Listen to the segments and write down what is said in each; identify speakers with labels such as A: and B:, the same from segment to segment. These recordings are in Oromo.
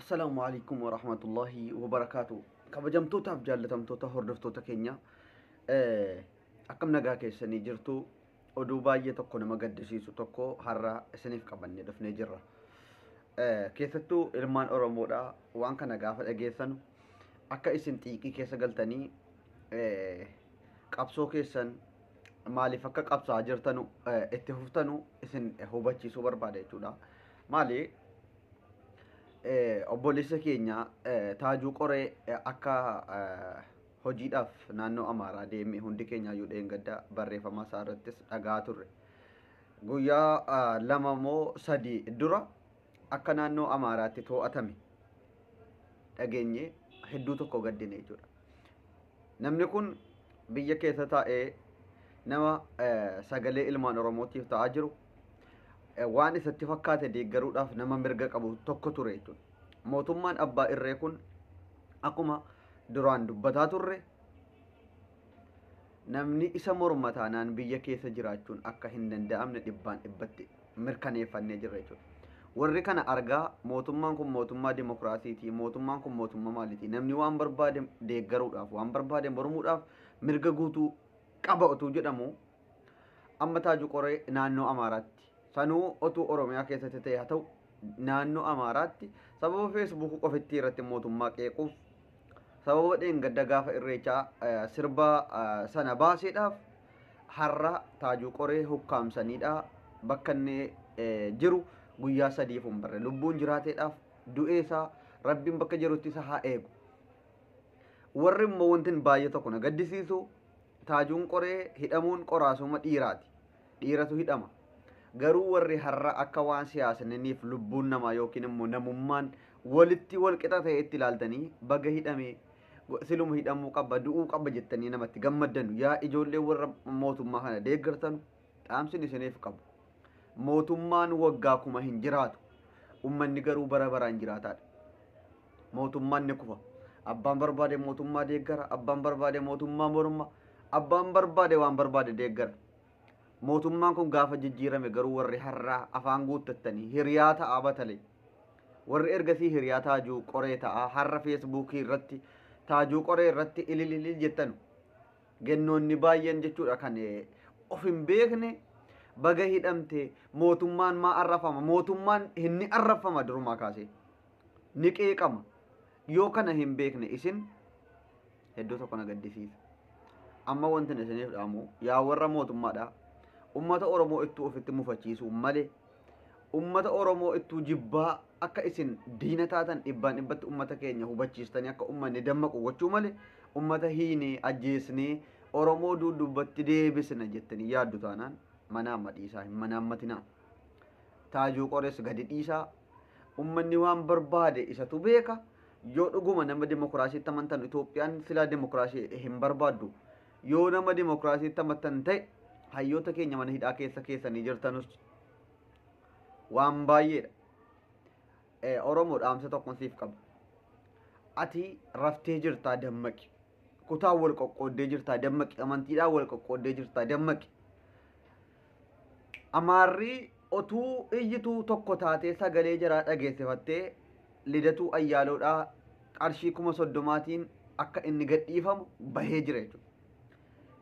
A: Assalaamu alaikum warahmatullahi wabarakaatu. Kabajamtootaaf jaallatamtoota hordoftoota keenya, akkam nagaa keessanii jirtu? Oduu baay'ee tokko nama gaddisiisu tokko har'a isiniif qabannee dhufnee jirra. Keessattuu ilmaan Oromoodha, waan kana gaafa dhageessanu akka isin xiiqii keessa galtanii qabsoo keessan maaliif akka qabsaa jirtanu itti fuftanu isin hubachiisuu barbaada jechuudha. Maali, obboleessa keenya Taajuu Qoree akka hojiidhaaf naannoo Amaaraa deeme hundi keenya iyyuu dheengadda barreeffama isaa irrattis dhagaa turre. Guyyaa 2 moo 3 dura akka naannoo Amaaraatti to'atame dhageenye, hedduu tokko gaddine jechuudha. Namni kun biyya keessa taa'ee nama sagalee ilmaan Oromootiif ta'aa jiru, waan isatti fakkaate deeggaruudhaaf nama mirga qabu tokko ture jechuudha. Mootummaan abbaa irree kun akkuma duraan dubbataa turre namni isa morma taanaan biyya keessa jiraachuun akka hin danda'amne dhibbaan dhibbatti mirkaneeffannee jirra jechuudha. Warri kana argaa mootummaan kun mootummaa dimokiraasiiti, mootummaan kun mootummaa maaliiti, namni waan barbaade deeggaruudhaaf, waan barbaade mormuudhaaf mirga guutuu qaba otuu jedhamu, amma Taajuu Qoree naannoo Amaaraatti, sanuu otuu Oromiyaa keessatti ta'e haa ta'u, naannoo Amaaraatti sababa Feesbuukii qofittii irratti mootummaa qeequuf, sababa dheengadda gaafa Irreechaa sirba sana baaseedhaaf har'a Taajuu Qoree hukkaamsaniidha. Bakka inni jiru guyyaa 3f hin barre. Lubbuun jiraateedhaaf du'eesaa Rabbiin bakka jirutti isa haa eegu. Warri immoo wanti baay'ee tokko na gaddisiisu, Taajuun Qoree hidhamuun qoraasuma dhiiraati. Dhiiratu hidhama. Garuu warri har'a akka waan siyaasniniif lubbuun namaa yookiin immoo namummaan walitti wal qixa ta'e itti ilaaltanii baga hidhamee, siluma hidhamuu qaba, du'uu qaba jettanii namatti gammaddanu, yaa ijoollee warra mootummaa kana deeggartanu, dhaamsin isiniif qabu. Mootummaan waggaa 1000 hin jiraatu. Ummanni garuu bara baraan jiraataadha. Mootummaan ni kufa. Abbaan barbaade mootummaa deeggara, abbaan barbaade mootummaa morma, abbaan barbaade waan barbaade deeggara. Mootummaan kun gaafa jijjiirame garuu warri har'aa afaan guuttattanii hiriyaa ta'aa batale. Warri ergasii hiriyaa Taajuu Qoree ta'aa har'a Feesbuukii irratti Taajuu Qoree irratti ilililil jettanu. Gennoonni baay'een jechuudha kan of hin beekne, baga hidhamte, mootummaan maa arrafama, mootummaan hinni arrafama, durumaa kaasee ni qeeqama. Yoo kana hin beekne isin hedduu tokko na gaddisiisa. Amma wanti isiniif dhaamu, yaa warra mootummaadha, ummata Oromoo ittuu ofitti mufachiisuu malee, ummata Oromoo ittuu jibbaa akka isin diina taatan dhibbaan dhibbatti ummata keenya hubachiistanii akka ummanni dammaqu gochuu malee, ummata hiinee ajjeesnee Oromoo duudubbatti deebisna jettanii yaaddu taanaan mana amma dhiisaa, hin manaammatinaa. Taajuu Qorees gadi dhiisaa. Ummanni waan barbaade isatu beeka. Yoo dhuguma nama dimokiraasiitti amantan, Itoophiyaan silaa dimokiraasii hin barbaaddu. Yoo nama dimokiraasiitti amantan ta'e, hayyoota keenya mana hidhaa keessa keessanii jirtanus waan baay'eedha. Oromoo, dhaamsa tokkon siif qaba. Ati raftee jirtaa, dammaqi. Kutaa wal qoqqooddee jirtaa, dammaqi. Amantiidhaan wal qoqqooddee jirtaa, dammaqi. Amaarri otuu iyyituu tokko taatee sagalee jaraa dhageessifattee Lidatuu Ayyaaloodhaa qarshii 30,000tiin akka inni gadhiifamu bahee jira jechuudha.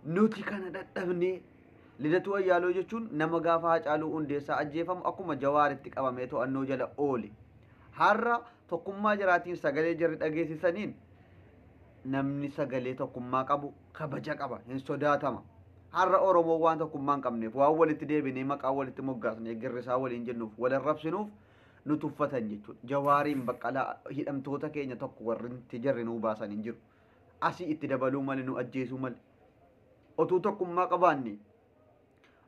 A: Nuti kana dadhabnee, Lidatuu Ayyaaloo jechuun nama gaafa Haacaaluu Hundeessaa ajjeefamu akkuma Jawaaritti qabamee to'annoo jala oole. Har'a tokkummaa jaraatiin sagalee jarri dhageessisaniin namni sagalee tokkummaa qabu kabaja qaba, hin sodaatama. Har'a Oromoo waan tokkummaa hin qabneef, waan walitti deebinee maqaa walitti moggaasnee girrisaa waliin jennuuf, wal arrabsinuuf nu tuffatan jechuudha. Jawaariin, Baqqalaa, hidhamtoota keenya tokko warri itti jarri nuu baasan hin jiru. Asii itti dabaluu malee, nu ajjeesuu malee. Otuu tokkummaa qabaanne,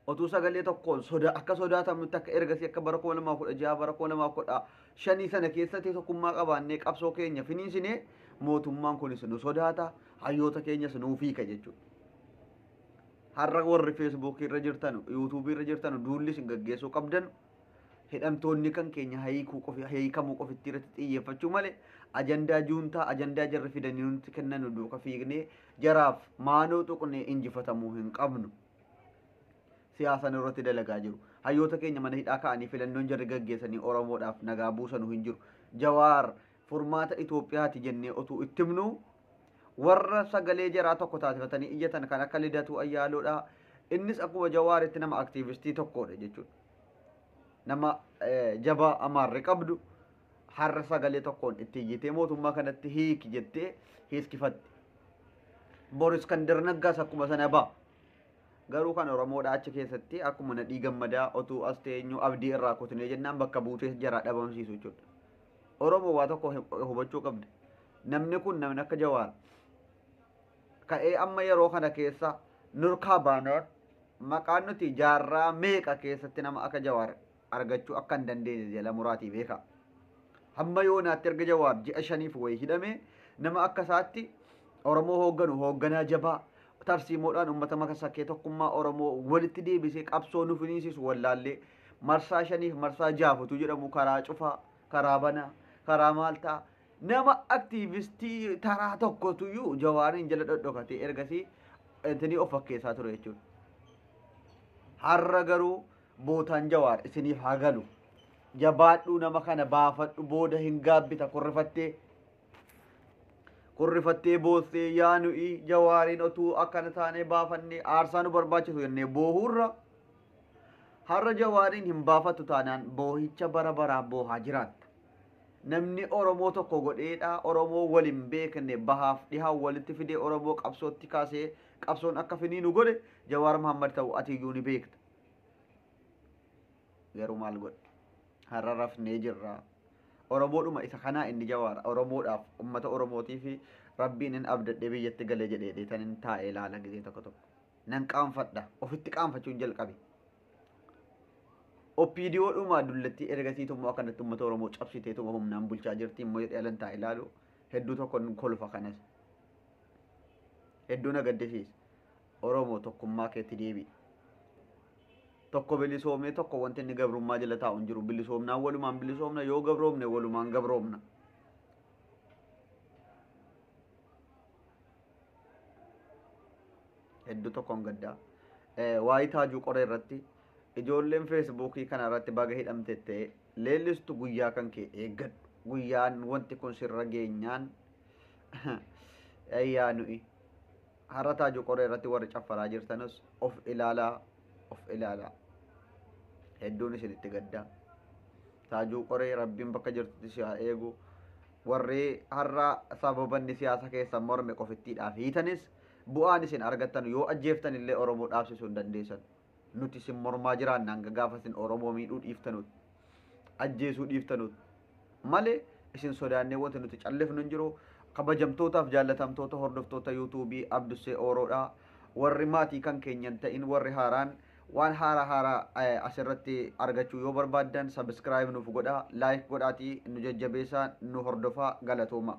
A: otuu sagalee tokkoon soda akka sodaatamnutti, akka ergasii akka bara 2016, bara 2015 sana keessatti tokkummaa qabaannee qabsoo keenya finiinsinee, mootummaan kunis nu sodaata, hayyoota keenyas nuu fiika jechuudha. Har'a warri Feesbuukii irra jirtan, Yuutuubii irra jirtan, duulli isin gaggeessuu qabdan hidhamtoonni kan keenya hiikamuu qofitti irratti xiyyeeffachuu malee, ajandaa juuntaa, ajandaa jarri fidanii nutti kennan duuka fiignee jaraaf maanoo tuqnee injifatamuu hin qabnu. Siyaasa irratti dalagaa jiru. Hayyoota keenya mana hidhaa ka'anii filannoon jarri gaggeessanii Oromoodhaaf nagaa buusanu hin jiru. Jawaar Furmaata Itoophiyaati jennee otuu itti himnu warra sagalee jaraa tokko taasifatanii iyyatan kan akka Lidatuu Ayyaaloodha. Innis akkuma Jawaaritti nama aktiivistii tokkodha jechuudha. Nama jabaa Amaarri qabdu har'a sagalee tokkoon itti iyyitee mootummaa kanatti hiiki jettee hiiskifatti. Boris Iskandar Naggaas akkuma sana ba'a. Garuu kan Oromoodha achi keessatti akkuma Nadhii Gammadaa otuu as teenyu abdii irraa kutinee jennaan bakka buutee jaraa dhabamsiisu jechuudha. Oromoo waa tokko hubachuu qabda. Namni kun namni akka Jawaar ka'ee amma yeroo kana keessa nurkaa baanoon maqaan nuti jaarraa meeqa keessatti nama akka Jawaar argachuu akka hin dandeenye jala muraatii beeka. Hamma yoonaatti erga Jawaar ji'a 5 wayii hidhame nama akka isaatti Oromoo hoogganu hoogganaa jabaa tarsiimoodhaan uummata makasakkee tokkummaa Oromoo walitti deebisee qabsoo nu finiisisu wallaallee marsaa 5 marsaa 6 jedhamu karaa cufaa karaa banaa karaa maaltaa nama aktiivistii taraa tokkotuyyuu Jawaariin jala dhodhokatee ergasii intinii of fakkeessaa ture jechuudha. Har'a garuu bootaan Jawaar isiniif haa galu. Jabaadhuu nama kana baafadhu booda hin gaabbita kurrifattee. Kurrifattee boossee yaa nuyi Jawaariin otuu akkana taanee baafannee aarsaa nu barbaachisu jennee boohuurra har'a Jawaariin hin baafattu taanaan boohicha bara baraa boohaa jiraatta. Namni Oromoo tokko godheedha Oromoo waliin beekne bahaaf dhihaa walitti fidee Oromoo qabsootti kaasee qabsoon akka finiinu godhe Jawaar Mohammad ta'u atiyyuu ni beekta. Garuu maal godhe? Har'a rafnee jirra. Oromoodhuma isa kanaa inni Jawaar Oromoodhaaf uummata Oromootii fi Rabbiin hin abdadhee biyyatti galee jedhee tan hin taa'ee ilaala gisee tokko tokko. Nan qaanfadha. Ofitti qaanfachuun jalqabe. OPDOdhuma dullattii ergasiitu immoo akkanatti uummata Oromoo cabsiteetuma humnaan bulchaa jirti immoo jedhee alan taa'ee ilaalu hedduu tokko kolfa kanas. Hedduu na gaddisiisa. Oromoo tokkummaa keetti deebi'i. Tokko bilisoomee tokko wanti inni gabrummaa jala taa'u hin jiru. Bilisoomnaan walumaan bilisoomna yoo gabroomne walumaan gabroomna. Hedduu tokkoon gaddaa. Waa'ee Taajuu Qoree irratti ijoolleen feesbuukii kana irratti baga hidhamte ta'e leellistu guyyaa kan kee eeggadhu. Guyyaan wanti kun sirra geenyaan ayyaa nuyi. Har'a Taajuu Qoree irratti warri caffaraa jirtanis of ilaalaa of ilaalaa. Hedduun isinitti gaddaa. Taajuu Qoree Rabbiin bakka jirtutti si haa eegu. Warri har'a sababanni siyaasa keessan morme qofittiidhaaf hiitanis bu'aan isin argattan yoo ajjeeftan illee Oromoo dhaabsisuu hin dandeessan. Nuti isin mormaa jiraanna hanga gaafa isin Oromoo miidhuu dhiiftanutti ajjeesuu dhiiftanutti malee isin sodaannee wanti nuti callifnu hin jiru. Kabajamtootaaf jaallatamtoota hordoftoota yuutuubii Abdussee Ooroodha. Warri maatii kan keenyan ta'in warri haaraan waan haaraa haaraa asirratti argachuu yoo barbaaddan sabiskiraayib nuuf godhaa, laayik godhaatii nu jajjabeessaa, nu hordofaa, galatooma.